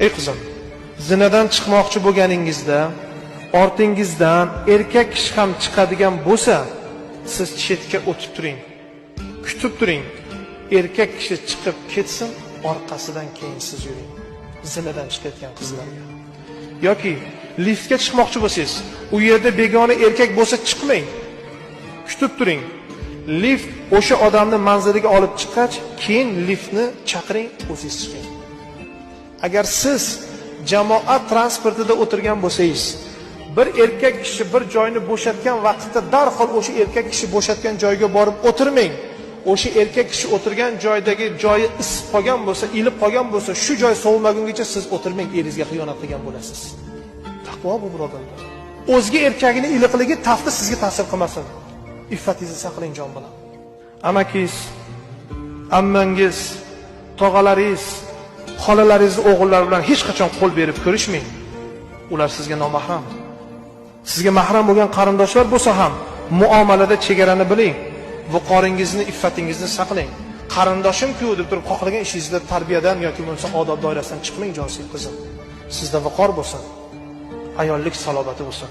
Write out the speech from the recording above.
Ey qizim, zinadan chiqmoqchi bo'lganingizda ortingizdan erkak kishi ham chiqadigan bo'lsa, siz chetga o'tib turing. Kutib turing. Erkak kishi chiqib ketsin, orqasidan keyin siz yuring. Zinadan chiqayotgan qizlarga. Yoki liftga chiqmoqchi bo'lsangiz, u yerda begona erkak bo'lsa chiqmang. Kutib turing. Lift o'sha odamni manziliga olib chiqqach, keyin liftni chaqiring, o'zingiz chiqing. Agar siz jamoat transportida o'tirgan bo'lsangiz, bir erkak kishi bir joyni bo'shatgan vaqtda darhol o'sha erkak kishi bo'shatgan joyga borib o'tirmang. O'sha erkak kishi o'tirgan joydagi joyi isib qolgan bo'lsa, ilib qolgan bo'lsa, shu joy sovimagungacha siz o'tirmang, eringizga xiyonat qilgan bo'lasiz. Taqvo bu, birodarlar. O'zga erkagini iliqligi tafti sizga ta'sir qilmasin. Iffatingizni saqlang jon bilan. Amakingiz, ammangiz, tog'alaringiz, xolalaringizni o'g'illari bilan hech qachon qo'l berib ko'rishmang. Ular sizga nomahram. Sizga mahram bo'lgan qarindoshlar bo'lsa ham muomalada chegarani biling. Viqoringizni, iffatingizni saqlang. Qarindoshim-ku deb turib xohlagan ishingizda tarbiyadan yoki bo'lmasa odob doirasidan chiqmang, jonsiz qizim. Sizda viqor bo'lsin. Ayollik salobati bo'lsin.